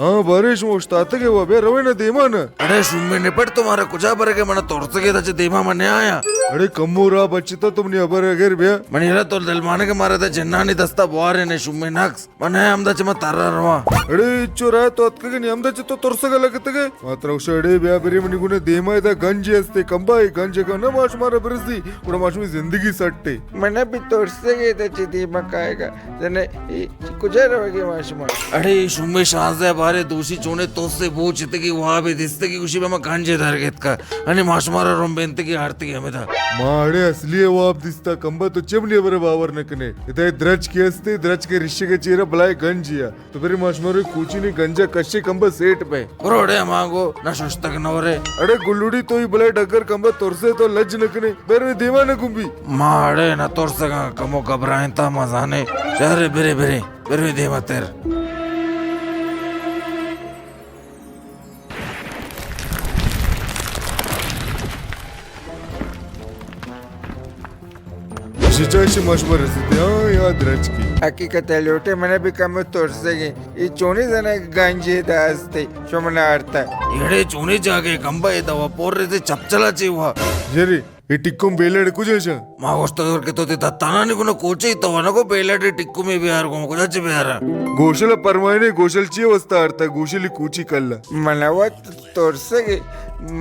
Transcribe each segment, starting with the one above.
ہاں، بارے شما اوشتاتگ ئے، وا بیا روئے نا دیما نا۔ اڑے شومیں نپٹ، تو مارا کجا برگ ئے؟ منا ترسگ ئے، ادا چہ دیما من نیایاں۔ اڑے کمو راہ بچتا، تو منی ہبر اگر بیا۔ منی را تو دلمانگ ئے مارا دا جنانی دستا بوارے نے، شومیں نکس۔ من ہے ہمدا چہ ما ترا رواں۔ اڑے چو راہ تو اتکگ ئے نی، ہمدا چہ تو ترسگ لگتگ ئے۔ ما ترا گوشاں اڑے بیا برے منی گونا دیما، ادا گنجے ہستے، کمبا اے گنج کا نہ ما شمارا برسی، گڑا ما شمی زندگی سٹے۔ من بھی ترسگ ئے ادا چہ دیما کائیگا۔ زنے، اے کجا روگے ما شما؟ اڑے، شومیں شانزدہ بارے دوشی چونے تو سے بوچتگی وابے دیستگی، گوشی بہ ما گنجے درگتکا۔ انی ما شمارا رمبینتگی آرتگی ہمیدا۔ ما اڑے اصلی واب دیستا، کمبا تو چے منی ہبرا باور نہ کنے۔ ادا اے درچکے ہستے، درچکے رشگے چیرا بلائے گنجے آ۔ تو برے ما شمارا کوچی نی گنجا کشے، کمبا سیٹ پہ۔ برو اڑے ہمانگو نہ ششتگ نہ ورے۔ اڑے گلوڑی، تو ای بلے ڈگر، کمبا ترسے، تو لج نہ کنے۔ برے دیما نہ گمبی۔ ما اڑے نہ ترسگاں، کمو گھبرائینتا ما زانے۔ شہرے برے برے، برے دیما تر۔ اشی چا اشی ما شما رسیتے، ہاں، یا درچکی۔ حقیقت ءَ لوٹے، من بھی کم ترسگیں۔ اے چونیں زنا گنجے داستے، شما نہ آرتا۔ ایڑے چونیں جاگے کمبا، اے دوا پور رسے چپچلا چے وا۔ یری، اے ٹکم بیلڑ کجا شا؟ ما گوشت دور کہ تو تے دتانانی گنا کوچے تو نہ کو بیلڑ ٹکمے بیار گو، کجا چے بیارا؟ گوشل پرمائنے، گوشل چی واسطہ آرتا؟ گوشلی کوچی کلا۔ من وت ترسگے،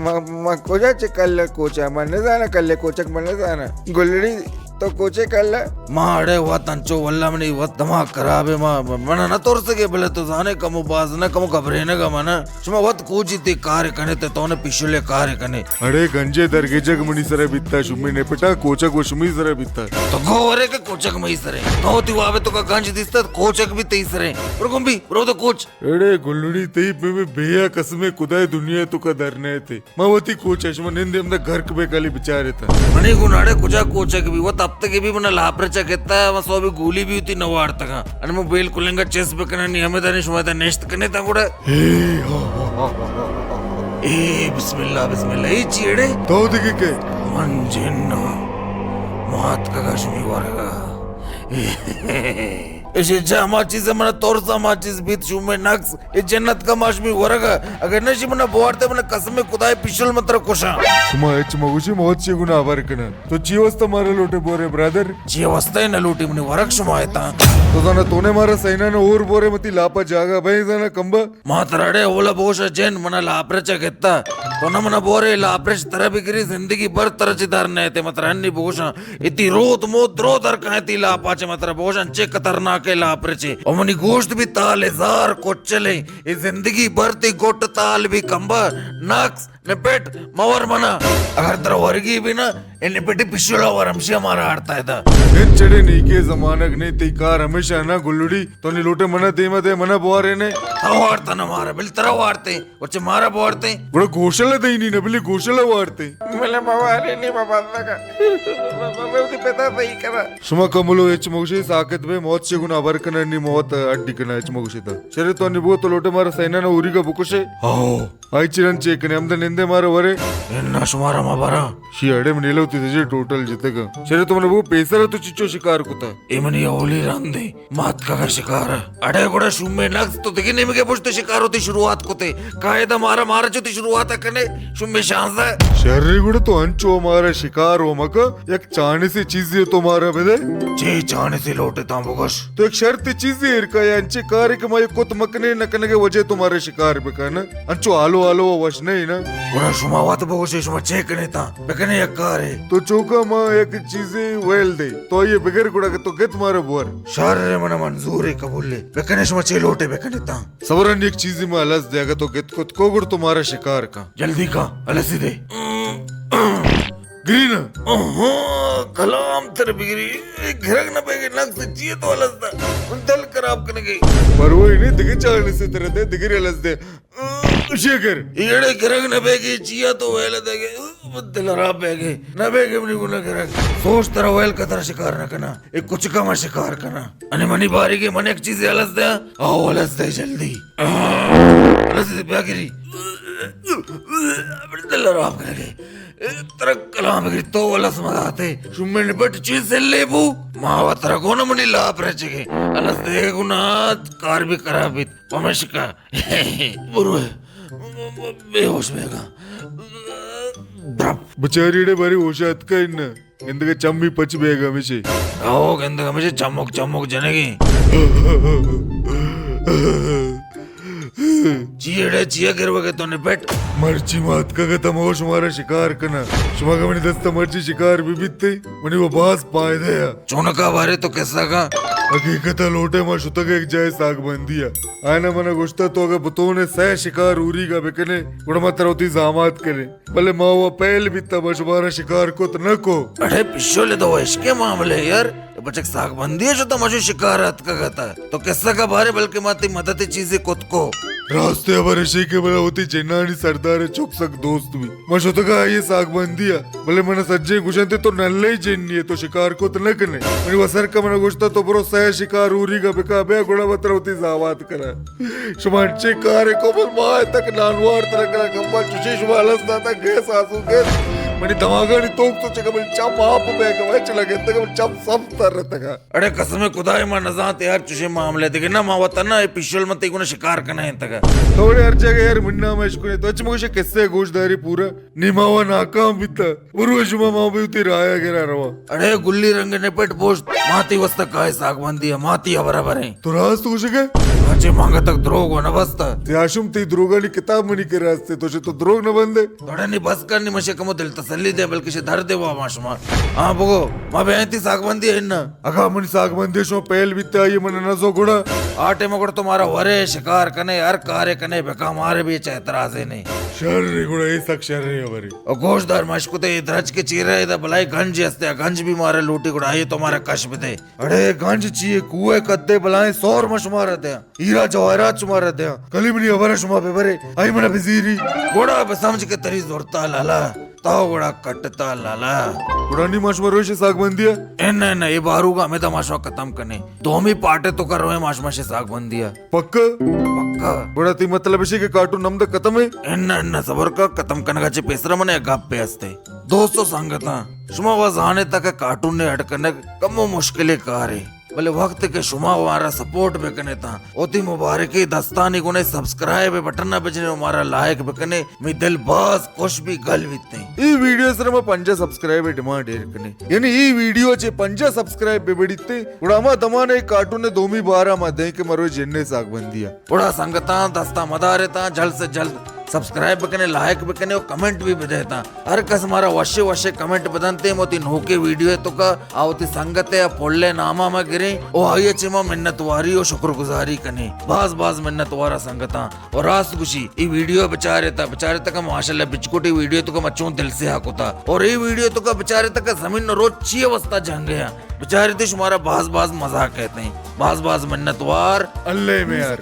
ما، ما کجا چہ کلہ کوچا، من نزاناں، کلہ کوچک من نزاناں۔ گلڑی، تو کوچے کلہ؟ ما اڑے وت انچو، واللہ منی وت دماغ خراب ہے، ما، من نہ ترسگے، بلے تو زانے کمو باز نہ کمو گھبرینگا من۔ شما وت کوچی تے کار کنے تے تو نے پیشلے کار کنے۔ اڑے گنجے درگیجگ منی سرا بیتا، شمی نپٹا کوچک و شمی سرا بیتا۔ تو گورے کہ کوچک مئی سرے۔ تو تی وابے تو کا گنج دیستا کوچک بھی تی سرے۔ برو گم بھی، برو تو کوچ۔ اڑے گلڑی، تئی پہ بے بے قسمیں خدائے دنیا تو کا در نہ تے۔ ما وتی کوچ ءَ شما نندے ہمدا گرک بے کلی بچارے تا۔ منی گناڑے کجا کوچک بی، وت ہفتگے بی منا لاپرچا کتا، ما سوبی گولی بی وتی نوارتگا۔ ان مو بیل کلنگا چس بکنانی ہمے دانی شما تا نشت کنے تا گڑا۔ اے، ہو، ہو، ہو، ہو، ہو۔ اے، بسم اللہ، بسم اللہ، اے چیڑے؟ تو دگی کے؟ من جن ہاں۔ مات کگا شمی ورگا۔ ایشی چہ ہما چیز منا ترس ہما چیز بیت شومیں نقص۔ اے جنت کا ماشمی ورگا۔ اگر نشی منا بوارتے منا قسم خدائے پیشل متر کشاں۔ شما ہچ مگوشی موت چی گنا ہبر کنن۔ تو چی واسطہ مارا لوٹے بورے برادر؟ چی واسطہ نہ لوٹی منی ورگ شما ایتاں۔ تو زانا تو نے مارا سینا نہ اور بورے متی لاپا جاگا بھائی زانا کمبا۔ ما ترا اڑے اولا بوش جن منا لاپرچ گتا۔ تو نہ منا بورے لاپرچ ترا بگری زندگی بر ترا چی در نہ تے متر ہنی بوشاں۔ اتی روت موت درو در کائیں تی لاپا چے متر بوشاں چے خطرناک لاپرچے۔ او منی گوشت بھی تال ہزار کچلیں۔ اے زندگی بر تی گٹ تال بھی کمبا نقص نپٹ مور منا۔ اگر ترا ورگی بھی نا، اے نپٹی پشولا ور ہمشی ہمارا آڑتا ہے دا۔ نن چڑے نیکے زمانگ نے تی کار ہمیشہ نہ گلڑی۔ تو نی لوٹے منا دیما دے، منا بوارے نے۔ تو وارتا نہ مارا، بل ترا وارتے۔ اور چے مارا بوارتے۔ گڑا گوشل دینی نہ، بلی گوشل وارتے۔ ملا بوارے نے بابا کا۔ میں اتی پتا صحیح کرا۔ شما کملو ہچ مگوشے ساکت بے، موت چے گنا ہبر کنا نی موت اڈی کنا ہچ مگوشے تا۔ شرے تو نی بو تو لوٹے مارا سینا نہ اوری کا بکشے۔ ہاو۔ آئی چرن چیک کنے، ہمدا نندے مارا ورے۔ انا شمارا ما برا۔ شی اڑے من ایلو تی سجے ٹوٹل جتگا۔ شرے تو من بو پیسر تو چچو شکار کتا۔ اے منی اولی رندے، مات کا شکار۔ اڑے گڑا شومے نقص تو دگے نیمگے پشت شکار ہوتی شروعات کتے۔ قاعدہ مارا مارا چو تی شروعات کنے، شومے شانزدہ۔ شرے گڑا تو انچو مارا شکار ہو مکا، یک چانسے چیزے تو مارا بدے۔ چے چانسے لوٹے تاں بگش۔ تو یک شرط چیزے ایر کا یا انچے کارے کہ ما یک کت مکنے نہ کنگے وجہ تو مارا شکار بکن۔ انچو آلو آلو وش نہ نا۔ گڑا شما وت بگوشے شما چے کنے تاں بکنے یک کارے۔ تو چوکا ما یک چیزے ویل دے۔ تو یہ بگر گڑا کہ تو گت مارا بور۔ شر من منظور ہے قبول ہے۔ بکنے شما چے لوٹے بکنے تاں۔ صبرن یک چیزے ما الس دے اگا تو گت کت کو گڑ تو مارا شکار کا۔ جلدی کا السی دے۔ گرین۔ اوہو، کلام تر بگری، گرگ نہ بیگے نقص چیئے تو الس دا۔ من دل خراب کنگے۔ پروائی نہیں، دگے چاہنے سے ترے دے، دگے الس دے۔ شکر۔ ایڑے گرگ نہ بیگے، چیا تو ویل دے گے۔ من دل خراب بیگے۔ نہ بیگے منی گناہ گرگ۔ سوچ ترا ویل کا ترا شکار نہ کنا۔ اے کچکا ما شکار کنا۔ انے منی باری کے من ایک چیز الس دے۔ آو الس دے جلدی۔ الس دے بیا گری۔ من دل خراب کنگے۔ اے ترا کلام گری تو ولس مداتے۔ شمے نپٹ چیز سے لیبو۔ ما و ترا گونا منی لاپ رچگے۔ الس دے گناہ کار بھی خراب بیت۔ پمشکا۔ برو۔ بے ہوش بیگا۔ درپ۔ بچاری ڑے باری ہوش اتکا ان۔ گندگا چمی پچ بیگا ہمیشے۔ او گندگا ہمیشے چمک چمک جنگی۔ چیئڑے چیا گروگے تو نپٹ؟ مرچی ما اتکگ اتم او شمارا شکار کناں۔ شما کہ منی دست ء مرچی شکار بہ بیت، منی و باز پائدہ ء۔ چونکا بارے تو کسہ کن؟ حقیقت ء لوٹے ما شتگ یک جاہے ساگ بندی ء۔ آیانا منا گوشتہ تو اگہ بتونے سئے شکار اوریگا بکنے، گڑا ما ترا وتی زامات کنیں۔ بلے ما و پہل بیتہ، ما شمارا شکار کت نہ کو۔ اڑے پشول تو عشق معاملے یار۔ بچک ساگ بندی ء شتہ، مشو شکار اتکگ اتہ۔ تو کسہ کا بارے بلکہ ما تئی مدد چیزے کت کو۔ راست ہبر اشی کہ منا وتی جنانی سردار چک سک دوست بی۔ ما شتگا آئی ساگ بندی ء، بلے منا سجیں گوشنت تو نلے جنی ئے، تو شکار کت نہ کنے۔ منی وسر کا منا گوشتہ تو برو سئے شکار اوریگا بکا بیا گڑا ما ترا وتی زامات کناں۔ شما انچیں کارے کو بل ما تک نانوار تر کرا کمبا چوشیں شما لس داتا گیس آسو گیس۔ منی دماغانی توک تو چکا بل چم آپ بے گا چلا گندگا بل چم سم تر رتگا۔ اڑے قسم خدا ما نزانت یار چوشیں معاملے دگہ نہ ما وطن نہ اے پیشل من تی گنا شکار کنا انتگا۔ تو اڑے ہر جگہ یار مننا مشکنے تو اچ مگوش قصے گوش داری پورا۔ نی ما و ناکام بیتا۔ برو شما ما بہ وتی راہ ء گرا رواں۔ اڑے گلی رنگ نپٹ پوشت، ما تی واسطہ کائے ساگ بندی ء، ما تی ہبر ء بریں۔ تو راست گوشگ ء؟ ہنچے مانگتگ دروگ و نہ بستہ۔ تے ہاشم تی دروگانی کتاب منی کرا است، تو شے تو دروگ نہ بندے۔ اڑے نی بس کر نی مشے کمو دل تسلی دے، بلکہ شے درد وا ما شما۔ ہاں بگو، ما بہ تی ساگ بندی ء اناں۔ اگاں منی ساگ بندی شما پہل بیتے آئی من نزو گڑا۔ آ ٹائم گڑا تو مارا ورے شکار کنے، ہر کارے کنے بکا، مارے بھی چہ اعتراضے نہیں۔ شر گڑا اے سک شر ہبرے۔ او گوش دار مشکتے اے درچک چیرے ادا بلائی گنج ہستے، گنج بھی مارے لوٹی گڑا آئی تو مارا کش بدے۔ اڑے گنج چیے کوہ کدے بلائیں سور مش مارا دے۔ ہیرا جواہرات شمارا دے۔ کلی منی ہبر شما بے برے۔ آئی منا بزیری۔ گڑا بسمجھ کے تری زورتا لالا۔ تاو گڑا کٹتا لالا۔ گڑا نی ما شما روش ساگ بندی ء؟ انہ انہ، اے باروگا ہمے دا ما شما ختم کنے۔ دومی پارٹ ء تو کر روئے ما شما شے ساگ بندی ء۔ پکا؟ پکا۔ گڑا تی مطلب اشی کہ کارٹون نمد ختم ہے؟ انہ انہ، صبر کا، ختم کنگا چے پیسرا من یک گپ پہ ہستے۔ دوستو سنگتاں، شما و زانے تک کارٹون نے اڈ کنگ کمو مشکل کارے۔ بلے وقت کہ شما مارا سپورٹ بکنے تاں، وتی مبارکیں دستانی گنے سبسکرائب بٹن ء بجنے و مارا لائک بکنے، می دل باز خوش بی گل بیتیں۔ ای ویڈیو سر ما پنجاہ سبسکرائب ڈیمانڈ ایر کنے، یعنی ای ویڈیو چے پنجاہ سبسکرائب بہ بڑیتے، گڑا ما دمان ای کارٹون دومی بارا ما دیں کہ مروی جنے ساگ بندی ء۔ گڑا سنگتاں دستا مدارے تاں، جلد سے جلد سبسکرائب بکنے، لائک بکنے و کمنٹ بھی بدے تاں۔ ہر کس مارا وشے وشے کمنٹ بدنتے، موتی نوکے ویڈیو توکا آ وتی سنگت ء پل ء نام ء ما گریں و آئی ء چہ ما منتواری و شکر گزاری کنیں۔ باز باز منتوار ء سنگتاں۔ و راست گوشی، ای ویڈیو بچارے تا، بچارے تا کہ ماشاءاللہ بچکوٹی ویڈیو تو کہ ما چون دل سے ہا کتا۔ اور ای ویڈیو تو کہ بچارے تا کہ زمین و روچ چی واسطہ جنگ ہے۔ بچارے تے شمارا باز باز مزاق کہتے ہیں۔ باز باز منتوار۔ اللہ میں یار۔